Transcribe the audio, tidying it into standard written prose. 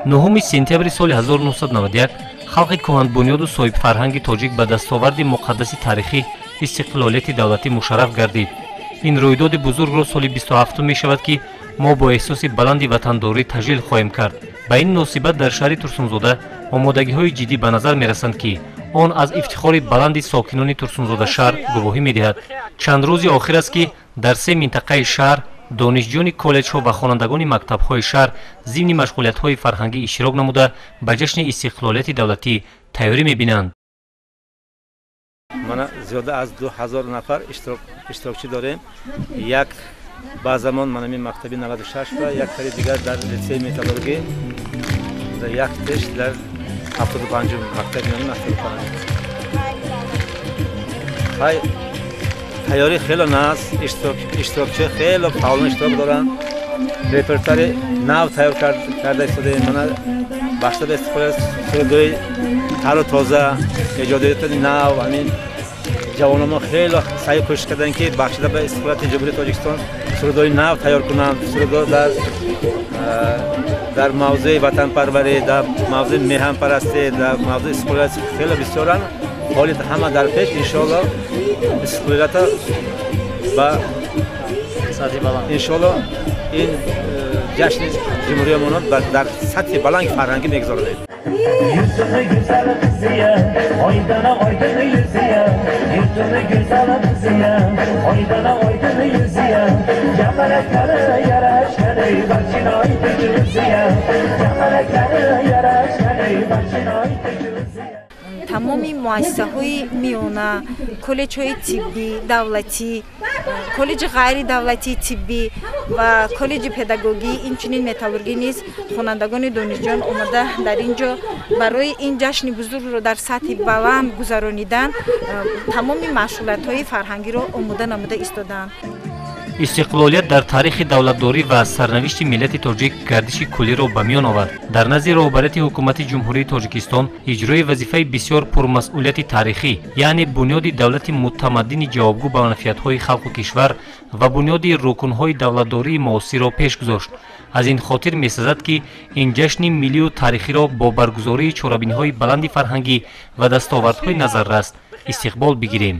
9 сентябри соли 1991 халқи кӯҳанбунёду соҳибфарҳанги тоҷик ба дастоварди муқаддаси таърихӣ истиқлолияти давлатӣ мушарраф гардид. Ин рӯйдоди бузургро соли 27 мешавад, ки мо бо эҳсоси баланди ватандорӣ таҷлил хоҳем кард. Ба ин муносибат дар шаҳри Турсунзода омодагиҳои ҷиддӣ ба назар мерасанд, ки он аз ифтихори баланди сокинони Турсунзода шаҳр гувоҳӣ медиҳад. Чанд рӯзи охир аст, ки дар се минтақаи шаҳр донишҷӯёни коллеҷҳо ва хонандагони мактабҳои шаҳр зимни машғулиятҳои фарҳангӣ иштирок намуда ба ҷашни истиқлолияти давлатӣ тайёрӣ мебинанд. Мана зиёда аз 2000 нафар иштирокчӣ дорем. Як баъзамон манами мактаби 96 ва як тари дигар дар литсеи металлургӣ, як теш дар 75 мактаби миёни 75. Тайёрӣ хеле нағз, иштирокчӣ хеле фаъолона иштирок доранд. Репертуари нав тайёр карда истодаем. Мана бахшида ба истиқлолият сурудҳои тару тоза, эҷодиёти нав. Ҳамин ҷавономо хеле саъю кӯшиш карданд, ки бахшида ба истиқлолияти Ҷумҳурии Тоҷикистон сурудҳои нав тайёр кунанд. Сурудҳо дар мавзӯи ватанпарварӣ, дар мавзӯи меҳанпарастӣ, дар мавзӯи истиқлолият хеле бисёранд. Ҳоли ҳама дар пеш, иншоалло, истиқлолията ба иншоалло ин ҷашни ҷумҳуриямонро дар сатҳи баланди фарҳангӣ мегузаронем. Yurtini go'zal qiziya, oydana oydin yuziya. Yurtini go'zal qiziya, oydana oydin yuziya. Jamalaklari yarashgan, barchinoy o'ziya. Jamalaklari yarashgan, barchinoy o'ziya. Тамоми муассисаҳои миёна, коллеҷҳои тиббӣ давлатӣ, коллеҷи ғайридавлатии тиббӣ ва коллеҷи педагогӣ, инчунин металлургӣ низ хонандагони донишҷӯён омада дар ин ҷо барои ин ҷашни бузургро дар сатҳи баланд гузаронидан тамоми машғулиятҳои фарҳангиро омода намуда истодаанд. Истиқлолият дар таърихи давлатдорӣ ва сарнавишти миллати тоҷик гардиши куллиро ба миён овард. Дар назди роҳбарияти ҳукумати Ҷумҳурии Тоҷикистон иҷрои вазифаи бисёр пурмасъулияти таърихӣ, яъне бунёди давлати мутамаддини ҷавобгӯ ба манфиатҳои халқу кишвар ва бунёди рукнҳои давлатдории муосирро пеш гузошт. Аз ин хотир месазад, ки ин ҷашни миллию таърихиро бо баргузории чорабиниҳои баланди фарҳангӣ ва дастовардҳои назаррас истиқбол бигирем.